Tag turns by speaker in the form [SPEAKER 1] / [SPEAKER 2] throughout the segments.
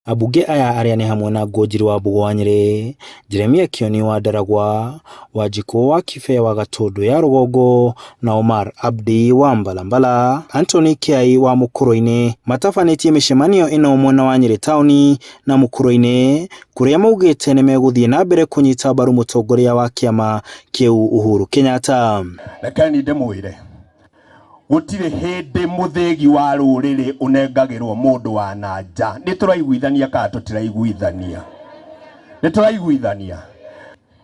[SPEAKER 1] Ambunge aya arĩa nĩ hamwe na Ngũnjiri wa Mbũgũ wa Nyĩrĩ, Jeremiah Kĩoni wa Ndaragwa, Wanjikũ wa Kibee wa Gatũndũ ya Rũgongo na Omar Abdi wa Mbalambala, Anthony Kĩai wa Mũkũrũ-inĩ matabanĩtie mĩcemanio ĩno mwena wa Nyĩrĩ taũni na Mũkũrũ-inĩ kũrĩa maugĩte nĩmegũthiĩ na mbere kũnyita mbaru mũtongoria wa kĩama kĩu Uhuru Kenyatta.
[SPEAKER 2] Rekeni ndĩmwĩre gũtirĩ hĩndĩ mũthĩgi wa rũrĩrĩ ũnengagĩrwo mũndũ wa na nja. Nĩ tũraiguithania kana tũtiraiguithania? Nĩ tũraiguithania?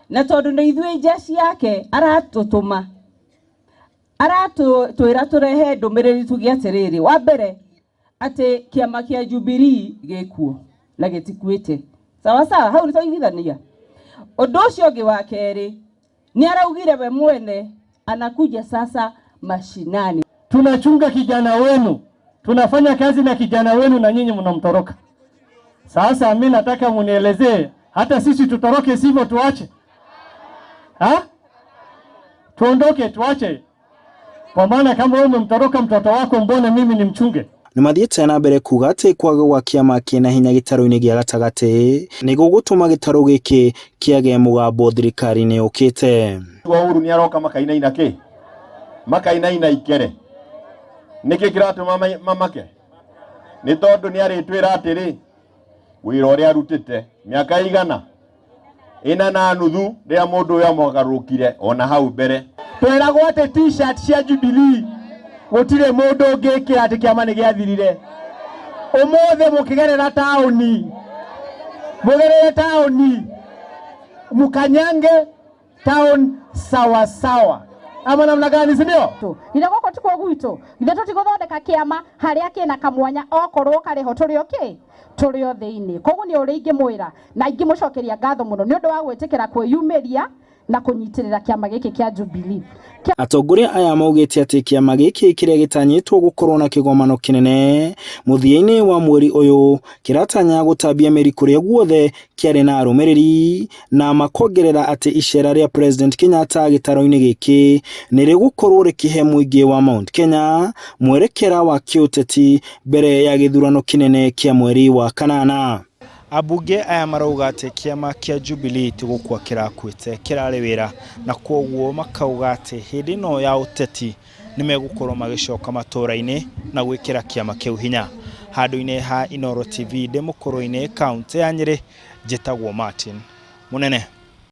[SPEAKER 3] Na tondũ nĩ ithuĩ jeshi yake aratũtũma, aratwĩra tũrehe ndũmĩrĩri tuge atĩrĩrĩ, wa mbere atĩ kĩama kĩa Jubilee gĩkuo na gĩtikuĩte. Sawa sawa, hau nĩ twaiguithania. Ũndũ ũcio ũngĩ wa kerĩ, nĩ araugire we mwene anakuja sasa mashinani.
[SPEAKER 4] Tunachunga kijana wenu, tunafanya kazi na kijana wenu na nyinyi mnamtoroka. Sasa mi nataka munielezee, hata sisi tutoroke, sivyo tuache? Ha? Tuondoke tuache? Kwa maana kama wewe umemtoroka mtoto wako, mbona mimi nimchunge?
[SPEAKER 1] Nĩ mathiĩte na mbere kuga atĩ kwaga gwa kĩama kĩna hinya gĩtarũ-inĩ gĩa gatagatĩ nĩ gũgũtũma gĩtarũ gĩkĩ kĩage mũgambo thirikari-inĩ yũkĩte.
[SPEAKER 2] Uhuru nĩ aroka makainaina kĩ? Makainaina ikere. Nĩkĩ kĩratũma mamake? Nĩ tondũ nĩ arĩtwĩra atĩrĩ, wĩra ũrĩa arutĩte mĩaka igana ĩna na nuthu rĩrĩa mũndũ ũyũ amũgarũrũkire ona hau mbere.
[SPEAKER 4] Tweragwo atĩ t-shirt cia Jubilee gũtirĩ mũndũ ũngĩkĩra atĩ kĩama nĩ gĩathirire. Ũmũthĩ mũkĩgerera taũni, mũgerere taũni mũkanyange town sawa sawa, ama namna gani, si ndio?
[SPEAKER 5] Githĩ gũkũ tikuo gwitũ? Githĩ tũtigũthondeka kĩama harĩa kĩna kamwanya okorwo karĩ ho tũrĩ o kĩ? Tũrĩ o thĩinĩ. Koguo nĩ ũrĩa ingĩmwĩra na ingĩmũcokeria ngatho mũno nĩ ũndũ wa gwĩtĩkĩra kwĩyumĩria na kũnyitĩrĩra kĩama gĩkĩ kĩa Jubilee.
[SPEAKER 1] Atongoria aya maugĩte atĩ kĩama gĩkĩ kĩrĩa gĩtanyĩtwo gũkorwo na kĩgomano kĩnene mũthia-inĩ wa mweri ũyũ kĩratanya gũtambia mĩri kũrĩa guothe kĩarĩ na arũmĩrĩri na makongerera atĩ icera rĩa President Kenyatta gĩtaro-inĩ gĩkĩ nĩ rĩgũkorwo rĩkĩhe mũingĩ wa Mount Kenya mwerekera wa kĩũteti mbere ya gĩthurano kĩnene kĩa mweri wa kanana. Ambunge aya marauga atĩ kĩama kĩa Jubilee ti gũkua kĩrakuĩte kĩrarĩ wĩra na kwoguo makauga atĩ hĩndĩ ĩno ya ũteti nĩ megũkorwo magĩcoka matũũra-inĩ na gwĩkĩra kĩama kĩu hinya. Handũ-inĩ ha Inooro TV ndĩ Mũkũrũ-inĩ kaũntĩ ya Nyĩrĩ, njĩtagwo Martin Mũnene.